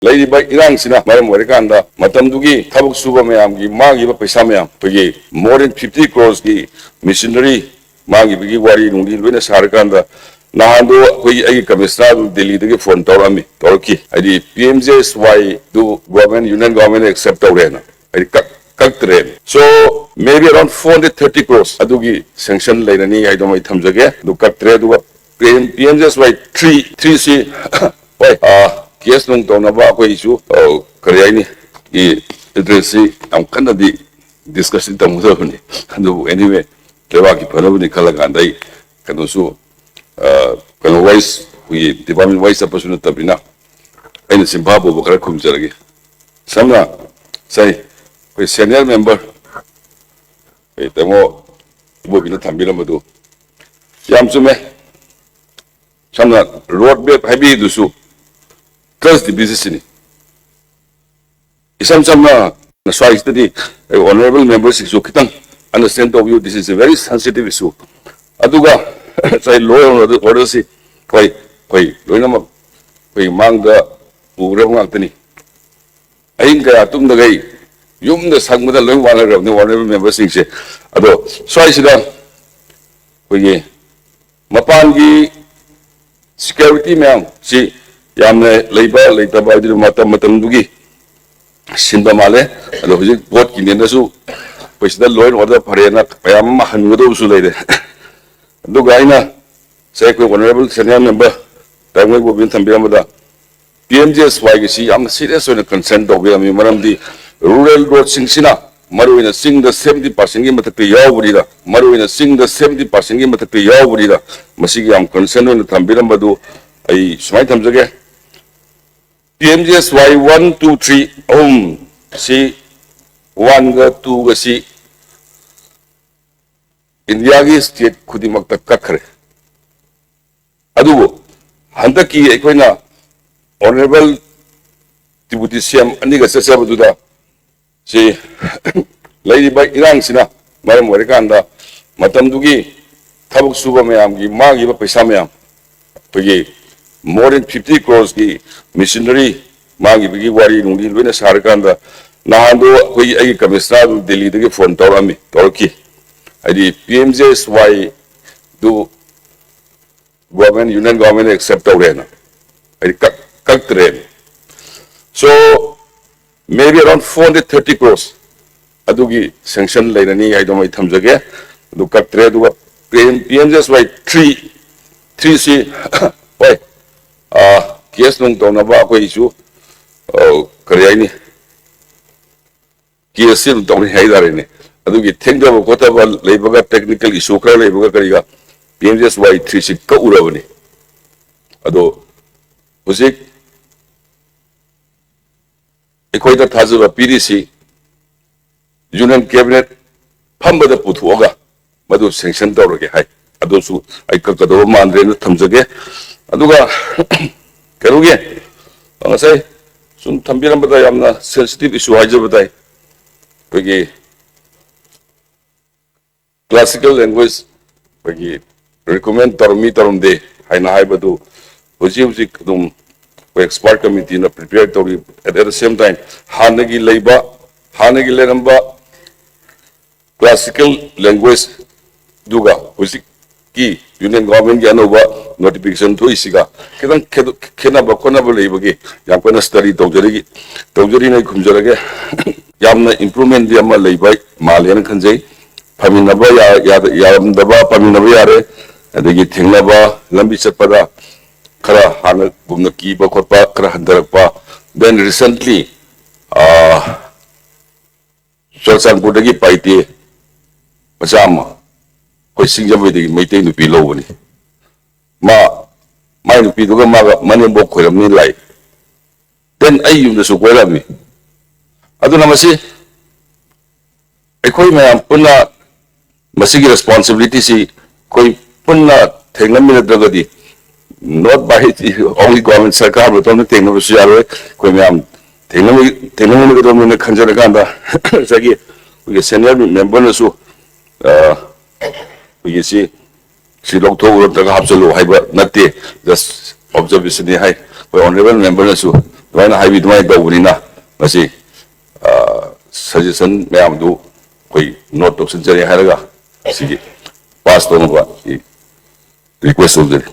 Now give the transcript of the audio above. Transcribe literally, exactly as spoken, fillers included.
ꯂꯩꯔꯤꯕ ꯏꯔꯥꯡꯁꯤꯅ ꯃꯔꯝ ꯑꯣꯏꯔꯀꯥꯟꯗ ꯃꯇꯝꯗꯨꯒꯤ ꯊꯕꯛ ꯁꯨꯕ ꯃꯌꯥꯝꯒꯤ ꯃꯥꯡꯈꯤꯕ ꯄꯩꯁꯥ ꯃꯌꯥꯝ, ꯑꯩꯈꯣꯏꯒꯤ more than fifty crores ꯀꯤ machinery ꯃꯥꯡꯈꯤꯕꯒꯤ ꯋꯥꯔꯤ ꯅꯨꯡꯂꯤ ꯂꯣꯏꯅ ꯁꯥꯔꯀꯥꯟꯗ, ꯅꯍꯥꯟꯗꯣ ꯑꯩꯈꯣꯏꯒꯤ, ꯑꯩꯒꯤ commissioner ꯗꯨ ꯗꯦꯜꯂꯤꯗꯒꯤ phone ꯇꯧꯔꯛꯑꯝꯃꯤ, ꯇꯧꯔꯛꯈꯤ꯫ ꯍꯥꯏꯗꯤ P M G S Y ꯗꯨ government, union government accept ꯇꯧꯔꯦꯅ꯫ ꯍꯥꯏꯗꯤ ꯀꯛ-, ꯀꯛꯇ꯭ꯔꯦ꯫ So, maybe around four hundred thirty crores ꯑꯗꯨꯒꯤ sanction ꯂꯩꯔꯅꯤ ꯍꯥꯏꯗꯣ ꯑꯩ ꯊꯝꯖꯒꯦ꯫ ꯑꯗꯨ ꯀꯛꯇ꯭ꯔꯦ꯫ ꯑꯗꯨꯒ P M, P M G S Y three, three ꯁꯤ, ꯍꯣꯏ, ꯑ, case ꯅꯨꯡ ꯇꯧꯅꯕ ꯑꯩꯈꯣꯏꯁꯨ, ꯑ, ꯀꯔꯤ ꯍꯥꯏꯅꯤ, ꯒꯤ interest ꯁꯤ ꯌꯥꯝ ꯀꯟꯅꯗꯤ discussion ꯇꯧꯒꯗꯕꯅꯤ꯫ ꯑꯗꯨꯕꯨ anyway, ꯂꯩꯕꯥꯛꯀꯤ ꯐꯅꯕꯅꯤ ꯈꯜꯂꯀꯥꯟꯗ ꯑꯩ ꯀꯩꯅꯣꯁꯨ, ꯑ, ꯀꯩꯅꯣ wise, ꯑꯩꯈꯣꯏꯒꯤ department wise ꯆꯠꯄꯁꯨ ꯅꯠꯇꯕꯅꯤꯅ ꯑꯩꯅ ꯆꯤꯟꯐꯥ ꯄꯨꯕ ꯈꯔ ꯈꯨꯝꯖꯔꯒꯦ꯫ ꯁꯝꯅ, ꯁꯩ, ꯑꯩꯈꯣꯏ senior member, ꯑꯩꯈꯣꯏ ꯇꯥꯃꯣ ꯏꯕꯣꯕꯤꯅ ꯊꯝꯕꯤꯔꯝꯕꯗꯨ ꯌꯥꯝ ꯆꯨꯝꯃꯦ꯫ ꯁꯝꯅ road map ꯍꯥꯏꯕꯤꯗꯨꯁꯨ trust deficit ꯁꯤꯅꯤ꯫ ꯏꯁꯝ ꯁꯝꯅ ꯁ꯭ꯋꯥꯏꯁꯤꯗꯗꯤ ꯑꯩ honourable member ꯁꯤꯡꯁꯨ ꯈꯤꯇꯪ understand ꯇꯧꯕꯤꯌꯨ, this is a very sensitive issue꯫ ꯑꯗꯨꯒ ꯉꯁꯥꯏ law and order ꯁꯤ, ꯍꯣꯏ, ꯑꯩꯈꯣꯏ ꯂꯣꯏꯅꯃꯛ ꯑꯩꯈꯣꯏ ꯃꯥꯡꯗ ꯎꯈ꯭ꯔꯕ ꯉꯥꯛꯇꯅꯤ꯫ ꯑꯍꯤꯡ ꯀꯌꯥ ꯇꯨꯝꯗꯈꯩ ꯌꯨꯝꯗ ꯁꯪꯕꯗ ꯂꯣꯏ ꯋꯥꯅꯈ꯭ꯔꯕꯅꯤ honourable member ꯁꯤꯡꯁꯦ꯫ ꯑꯗꯣ ꯁ꯭ꯋꯥꯏꯁꯤꯗ ꯑꯩꯈꯣꯏꯒꯤ ꯃꯄꯥꯟꯒꯤ security ꯃꯌꯥꯝꯁꯤ ꯌꯥꯝꯅ ꯂꯩꯕ ꯂꯩꯇꯕ ꯍꯥꯏꯗꯨꯅ ꯃꯇꯝ ꯃꯇꯝꯗꯨꯒꯤ ꯁꯤꯟꯕ ꯃꯥꯜꯂꯦ꯫ ꯑꯗꯣ ꯍꯧꯖꯤꯛ vote ꯀꯤꯅꯦꯅꯁꯨ ꯑꯩꯈꯣꯏ ꯁꯤꯗ law and order ꯐꯔꯦꯅ ꯃꯌꯥꯝ ꯑꯃ ꯍꯟꯒꯗꯧꯕꯁꯨ ꯂꯩꯔꯦ꯫ ꯑꯗꯨꯒ ꯑꯩꯅ ꯉꯁꯥꯏ ꯑꯩꯈꯣꯏ honourable senior member ꯇꯥꯏꯃꯣꯏ ꯕꯣꯕꯤꯅ ꯊꯝꯕꯤꯔꯝꯕꯗ P M G S Y ꯒꯤꯁꯤ ꯌꯥꯝꯅ serious ꯑꯣꯏꯅ concern ꯇꯧꯕꯤꯔꯝꯃꯤ꯫ ꯃꯔꯝꯗꯤ rural road ꯁꯤꯡꯁꯤꯅ, ꯃꯔꯨꯑꯣꯏꯅ ꯆꯤꯡꯗ seventy percent ꯒꯤ ꯃꯊꯛꯇ ꯌꯥꯎꯕꯅꯤꯅ, ꯃꯔꯨꯑꯣꯏꯅ ꯆꯤꯡꯗ seventy percent ꯒꯤ ꯃꯊꯛꯇ ꯌꯥꯎꯕꯅꯤꯅ, ꯃꯁꯤꯒꯤ ꯌꯥꯝ concern ꯑꯣꯏꯅ ꯊꯝꯕꯤꯔꯝꯕꯗꯨ ꯑꯩ ꯁꯨꯃꯥꯏꯅ ꯊꯝꯖꯒꯦ꯫ P M G S Y one, two, three ꯑꯍꯨꯝ ꯁꯤ, one ꯒ two ꯒꯁꯤ ꯏꯟꯗꯤꯌꯥꯒꯤ state ꯈꯨꯗꯤꯡꯃꯛꯇ ꯀꯛꯈ꯭ꯔꯦ꯫ ꯑꯗꯨꯕꯨ ꯍꯟꯗꯛꯀꯤ ꯑꯩꯈꯣꯏꯅ honourable deputy C M ꯑꯅꯤꯒ ꯆꯠꯆꯕꯗꯨꯗ ꯁꯤ ꯂꯩꯔꯤꯕ ꯏꯔꯥꯡꯁꯤꯅ ꯃꯔꯝ ꯑꯣꯏꯔꯀꯥꯟꯗ ꯃꯇꯝꯗꯨꯒꯤ ꯊꯕꯛ ꯁꯨꯕ ꯃꯌꯥꯝꯒꯤ ꯃꯥꯡꯈꯤꯕ ꯄꯩꯁꯥ ꯃꯌꯥꯝ, ꯑꯩꯈꯣꯏꯒꯤ more than fifty crores ꯀꯤ machinery ꯃꯥꯡꯈꯤꯕꯒꯤ ꯋꯥꯔꯤ ꯅꯨꯡꯗꯤ ꯂꯣꯏꯅ ꯁꯥꯔꯀꯥꯟꯗ, ꯅꯍꯥꯟꯗꯣ ꯑꯩꯈꯣꯏꯒꯤ ꯑꯩꯒꯤ ꯀꯃꯤꯁꯅꯔ ꯑꯗꯨ ꯗꯦꯜꯂꯤꯗꯒꯤ ꯐꯣꯟ ꯇꯧꯔꯛꯑꯝꯃꯤ, ꯇꯧꯔꯛꯈꯤ꯫ ꯍꯥꯏꯗꯤ, ꯄꯤ ꯑꯦꯝ ꯖꯦ ꯑꯦꯁ ꯋꯥꯏꯗꯨ ꯒꯣꯔꯃꯦꯟ, ꯌꯨꯅꯤꯌꯟ ꯒꯣꯔꯃꯦꯟꯅ ꯑꯦꯛꯁꯦꯞ ꯇꯧꯔꯦꯅ, ꯍꯥꯏꯗꯤ ꯀꯛ-, ꯀꯛꯇ꯭ꯔꯦꯅ꯫ So, maybe around four hundred thirty crores ꯑꯗꯨꯒꯤ ꯁꯦꯡꯁꯟ ꯂꯩꯔꯅꯤ ꯍꯥꯏꯗꯣ ꯑꯩ ꯊꯝꯖꯒꯦ꯫ ꯑꯗꯨ ꯀꯛꯇ꯭ꯔꯦ꯫ ꯑꯗꯨꯒ P M J S Y three, ꯊ꯭ꯔꯤꯁꯤ, ꯍꯣꯏ, ꯀꯦꯁ ꯅꯨꯡ ꯇꯧꯅꯕ ꯑꯩꯈꯣꯏꯁꯨ, ꯑ, ꯀꯔꯤ ꯍꯥꯏꯅꯤ, ꯀꯦꯁꯁꯤ ꯑꯗꯨꯝ ꯇꯧꯅꯩ ꯍꯥꯏꯇꯥꯔꯦꯅꯦ꯫ ꯑꯗꯨꯒꯤ ꯊꯦꯡꯊꯕ ꯈꯣꯠꯊꯕ ꯂꯩꯕꯒ, ꯇꯦꯛꯅꯤꯀꯦꯜ ꯏꯁꯨ ꯈꯔ ꯂꯩꯕꯒ ꯀꯔꯤꯒ, ꯄꯤ ꯑꯦꯝ ꯖꯦ ꯑꯦꯁ ꯋꯥꯏ ꯊ꯭ꯔꯤꯁꯤ ꯀꯛꯎꯔꯕꯅꯤ꯫ ꯑꯗꯣ ꯍꯧꯖꯤꯛ ꯑꯩꯈꯣꯏꯗ ꯊꯥꯖꯕ ꯄꯤꯔꯤꯁꯤ ꯌꯨꯅꯤꯌꯟ ꯀꯦꯕꯤꯅꯦꯠ ꯐꯝꯕꯗ ꯄꯨꯊꯣꯛꯑꯒ ꯃꯗꯨ ꯁꯦꯡꯁꯟ ꯇꯧꯔꯒꯦ ꯍꯥꯏ꯫ ꯑꯗꯨꯁꯨ ꯑꯩ ꯀꯛꯀꯗꯧꯕ ꯃꯥꯟꯗ꯭ꯔꯦꯅ ꯊꯝꯖꯒꯦ꯫ ꯑꯗꯨꯒ ꯀꯩꯅꯣꯒꯤ, ꯉꯁꯥꯏ ꯁꯨꯝ ꯊꯝꯕꯤꯔꯝꯕꯗ ꯌꯥꯝꯅ ꯁꯦꯟꯁꯤꯇꯤꯞ ꯏꯁꯨ ꯍꯥꯏꯖꯕ ꯇꯥꯏ꯫ ꯑꯩꯈꯣꯏꯒꯤ ꯀ꯭ꯂꯥꯁꯤꯀꯦꯜ ꯂꯦꯡꯒ꯭ꯋꯦꯖ ꯑꯩꯈꯣꯏꯒꯤ ꯔꯤꯀꯃꯦꯟ ꯇꯧꯔꯝꯃꯤ ꯇꯧꯔꯝꯗꯦ ꯍꯥꯏꯅ ꯍꯥꯏꯕꯗꯨ ꯍꯧꯖꯤꯛ ꯍꯧꯖꯤꯛ ꯑꯗꯨꯝ ꯑꯩꯈꯣꯏ ꯑꯦꯛꯁꯄꯥꯔꯠ ꯀꯃꯤꯇꯤꯅ ꯄ꯭ꯔꯤꯄꯦꯌꯔ ꯇꯧꯔꯤ꯫ At, at the same time, ꯍꯥꯟꯅꯒꯤ ꯂꯩꯕ, ꯍꯥꯟꯅꯒꯤ ꯂꯩꯔꯝꯕ ꯀ꯭ꯂꯥꯁꯤꯀꯦꯜ ꯂꯦꯡꯒ꯭ꯋꯦꯖ ꯑꯗꯨꯒ ꯍꯧꯖꯤꯛꯀꯤ ꯌꯨꯅꯤꯌꯟ ꯒꯣꯚꯔꯟꯃꯦꯟꯠꯀꯤ ꯑꯅꯧꯕ ꯅꯣꯇꯤꯐꯤꯀꯦꯁꯟ ꯊꯣꯛꯏꯁꯤꯒ ꯈꯤꯇꯪ ꯈꯦꯗꯣ-, ꯈꯦꯠꯅꯕ ꯈꯣꯠꯅꯕ ꯂꯩꯕꯒꯤ ꯌꯥꯝ ꯀꯟꯅ ꯁ꯭ꯇꯗꯤ ꯇꯧꯖꯔꯤ, ꯇꯧꯖꯔꯤꯅ ꯑꯩ ꯈꯨꯝꯖꯔꯒꯦ꯫ ꯌꯥꯝꯅ ꯏꯝꯄ꯭ꯔꯨꯚꯃꯦꯟꯠꯗꯤ ꯑꯃ ꯂꯩꯕ ꯃꯥꯜꯂꯦꯅ ꯈꯟꯖꯩ꯫ ꯐꯃꯤꯟꯅꯕ ꯌꯥ-, ꯌꯥꯗ-, ꯌꯥꯔꯝꯗꯕ ꯐꯃꯤꯟꯅꯕ ꯌꯥꯔꯦ, ꯑꯗꯒꯤ ꯊꯦꯡꯅꯕ, ꯂꯝꯕꯤ ꯆꯠꯄꯗ ꯈꯔ ꯍꯥꯟꯅꯒꯨꯝꯅ ꯀꯤꯕ ꯈꯣꯠꯄ ꯈꯔ ꯍꯟꯊꯔꯛꯄ꯫ Then recently, ꯑꯥ, ꯆꯨꯔꯆꯥꯟꯄꯨꯔꯗꯒꯤ ꯄꯥꯏꯇꯦ ꯃꯆꯥ ꯑꯃ ꯑꯩꯈꯣꯏ ꯁꯤꯡꯖꯃꯩꯗꯒꯤ ꯃꯩꯇꯩ ꯅꯨꯄꯤ ꯂꯧꯕꯅꯤ꯫ ꯃꯥ, ꯃꯥꯏ ꯅꯨꯄꯤꯗꯨꯒ ꯃꯥꯒ ꯃꯅꯦꯝꯕꯣꯛ ꯈꯣꯏꯔꯝꯅꯤ ꯂꯥꯛꯏ꯫ Then ꯑꯩ ꯌꯨꯝꯗꯁꯨ ꯀꯣꯏꯔꯛꯑꯝꯃꯤ꯫ ꯑꯗꯨꯅ ꯃꯁꯤ ꯑꯩꯈꯣꯏ ꯃꯌꯥꯝ ꯄꯨꯟꯅ ꯃꯁꯤꯒꯤ ꯔꯦꯁꯄꯣꯟꯁꯤꯕꯤꯂꯤꯇꯤꯁꯤ ꯑꯩꯈꯣꯏ ꯄꯨꯟꯅ ꯊꯦꯡꯅꯃꯤꯟꯅꯗ꯭ꯔꯒꯗꯤ, not by only government, ꯁꯔꯀꯥꯔ ꯃꯇꯣꯝꯇ ꯊꯦꯡꯅꯕꯁꯨ ꯌꯥꯔꯣꯏ꯫ ꯑꯩꯈꯣꯏ ꯃꯌꯥꯝ ꯊꯦꯡꯅꯃꯤ-, ꯊꯦꯡꯅꯃꯤꯟꯅꯒꯗꯕꯅꯤꯅ ꯈꯟꯖꯔꯀꯥꯟꯗ, ꯉꯁꯥꯏꯒꯤ ꯑꯩꯈꯣꯏꯒꯤ ꯁꯦꯅꯤꯌꯔ ꯃꯦꯝꯕꯔꯅꯁꯨ, ꯑ, ꯑꯩꯈꯣꯏꯒꯤ ꯁꯤ, ꯁꯤ ꯂꯧꯊꯣꯛꯎ ꯅꯠꯇ꯭ꯔꯒ ꯍꯥꯞꯆꯤꯜꯂꯨ ꯍꯥꯏꯕ ꯅꯠꯇꯦ, just ꯑꯣꯕꯖꯔꯕꯦꯁꯟꯅꯤ ꯍꯥꯏ꯫ ꯑꯩꯈꯣꯏ ꯑꯣꯅꯔꯦꯕꯜ ꯃꯦꯝꯕꯔꯅꯁꯨ ꯑꯗꯨꯃꯥꯏꯅ ꯍꯥꯏꯕꯤ, ꯑꯗꯨꯃꯥꯏꯅ ꯇꯧꯕꯅꯤꯅ ꯃꯁꯤ, ꯑ, suggestion ꯃꯌꯥꯝꯗꯨ ꯑꯩꯈꯣꯏ note ꯇꯧꯁꯤꯟꯖꯔꯦ ꯍꯥꯏꯔꯒ ꯁꯤꯒꯤ pass ꯇꯧꯅꯕ ꯑꯩ request ꯇꯧꯖꯔꯤ꯫